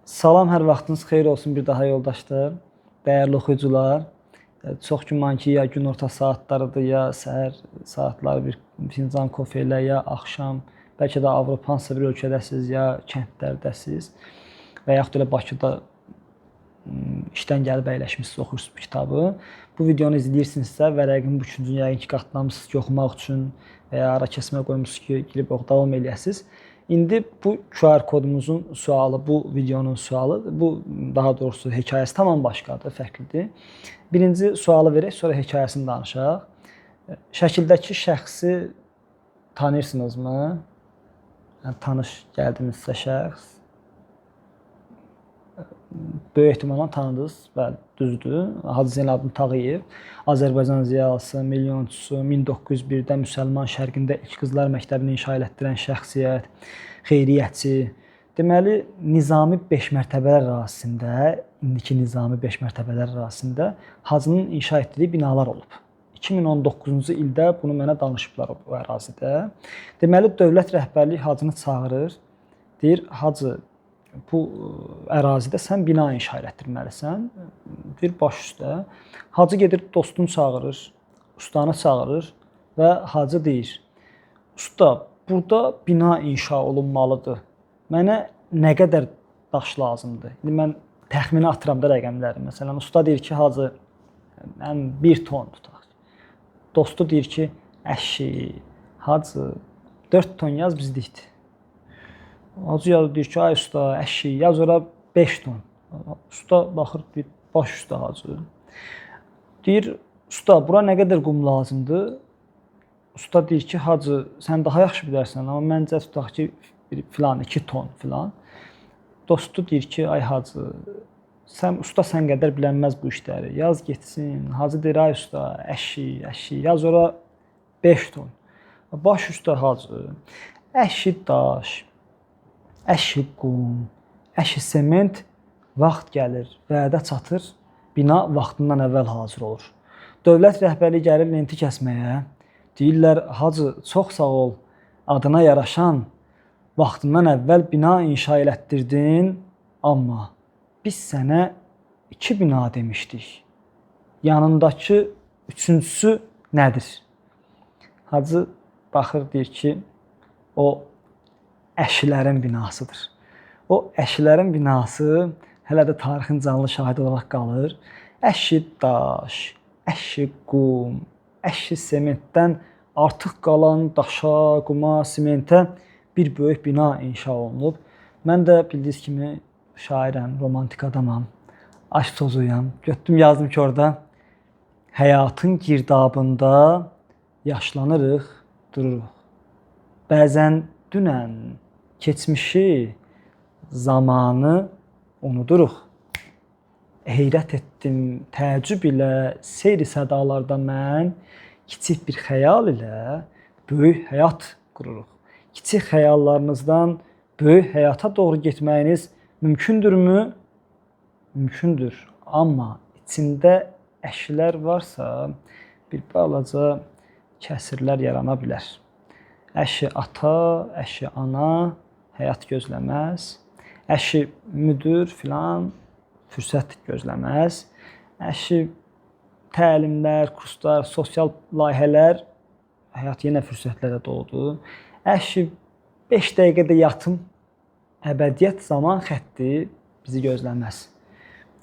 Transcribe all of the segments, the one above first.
Salam, hər vaxtınız xeyir olsun bir daha yoldaşlar, dəyərli oxuyucular. Çox güman ki, ya günorta saatlarıdır, ya səhər saatları bir fincan kofe ilə, ya axşam, bəlkə də Avropa hansısa bir ölkədəsiz, ya kəndlərdəsiz və yaxud elə Bakıda işdən gəlib əyləşmisiniz, oxuyursunuz bu kitabı. Bu videonu izləyirsinizsə, vərəqin bu küncünü yəqin ki, qatlamışsınız ki, oxumaq üçün və ya ara kəsmə qoymuşsunuz ki, girib davam eləyəsiniz. İndi bu QR kodumuzun sualı, bu videonun sualı, bu daha doğrusu hekayəsi tamam başqadır, fərqlidir. Birinci sualı verək, sonra hekayəsini danışaq. Şəkildəki şəxsi tanıyırsınızmı? Yəni, tanış gəldimi sizə şəxs? Böyük ehtimalla tanıdınız. Bəli, düzdür. Hacı Zeynalabdin Tağıyev, Azərbaycan ziyalısı, milyonçusu, 1901-də Müsəlman Şərqində ilk qızlar məktəbini inşa elətdirən şəxsiyyət, xeyriyyəçi. Deməli, Nizami 5 mərtəbələr ərazisində, indiki Nizami 5 mərtəbələr ərazisində Hacının inşa etdirdiyi binalar olub. 2019-cu ildə bunu mənə danışıblar bu ərazidə. Deməli, dövlət rəhbərliyi Hacını çağırır. Deyir, Hacı, bu ərazidə sən bina inşa elətdirməlisən. Deyir, baş üstə. Hacı gedir, dostunu çağırır, ustanı çağırır və Hacı deyir, usta, burada bina inşa olunmalıdır. Mənə nə qədər daş lazımdır? İndi mən təxmini atıram da rəqəmləri. Məsələn, usta deyir ki, Hacı, mən 1 ton tutaq. Dostu deyir ki, əşi, Hacı, 4 ton yaz bizlikdir. Hacı yazır, deyir ki, ay usta, əşi, yaz ora 5 ton. Usta baxır, deyir, baş üstə Hacı. Deyir, usta, bura nə qədər qum lazımdır? Usta deyir ki, Hacı, sən daha yaxşı bilərsən, amma məncə tutaq ki, filan 2 ton filan. Dostu deyir ki, ay Hacı, sən usta sən qədər bilənməz bu işləri. Yaz getsin. Hacı deyir, ay usta, əşi, əşi, yaz ora 5 ton. Baş üstə Hacı, əşi daş, əşi qum, əşi sement, vaxt gəlir, vədə çatır, bina vaxtından əvvəl hazır olur. Dövlət rəhbərliyi gəlir lenti kəsməyə. Deyirlər, Hacı, çox sağ ol, adına yaraşan, vaxtından əvvəl bina inşa elətdirdin, amma biz sənə 2 bina demişdik. Yanındakı üçüncüsü nədir? Hacı baxır, deyir ki, o əşilərin binasıdır. O əşilərin binası hələ də tarixin canlı şahidi olaraq qalır. Əşi daş, əşi qum, əşi sementdən artıq qalan daşa, quma, sementə bir böyük bina inşa olunub. Mən də bildiyiniz kimi şairəm, romantik adamam, aşk sozuyam. Götürdüm, yazdım ki, orada həyatın girdabında yaşlanırıq, dururuq. Bəzən dünən keçmişi, zamanı unuduruq. Heyrət etdim, təəccüb ilə seyr-i sədalarda mən kiçik bir xəyal ilə böyük həyat qururuq. Kiçik xəyallarınızdan böyük həyata doğru getməyiniz mümkündürmü? Mümkündür. Amma içində əşilər varsa, bir balaca kəsirlər yarana bilər. Əşi ata, əşi ana həyat gözləməz. Əşi müdür filan fürsət gözləməz. Əşi təlimlər, kurslar, sosial layihələr, həyat yenə fürsətlərə doludur. Əşi 5 dəqiqədə yatım, əbədiyyət zaman xətti bizi gözləməz.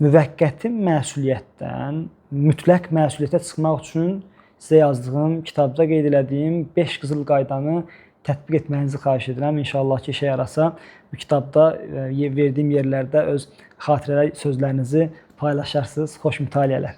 Müvəqqəti məsuliyyətdən mütləq məsuliyyətə çıxmaq üçün sizə yazdığım, kitabda qeyd elədiyim 5 qızıl qaydanı tətbiq etməyinizi xahiş edirəm. İnşallah ki, işə yarasa, bu kitabda verdiyim yerlərdə öz xatirələr sözlərinizi paylaşarsınız. Xoş mütaliələr.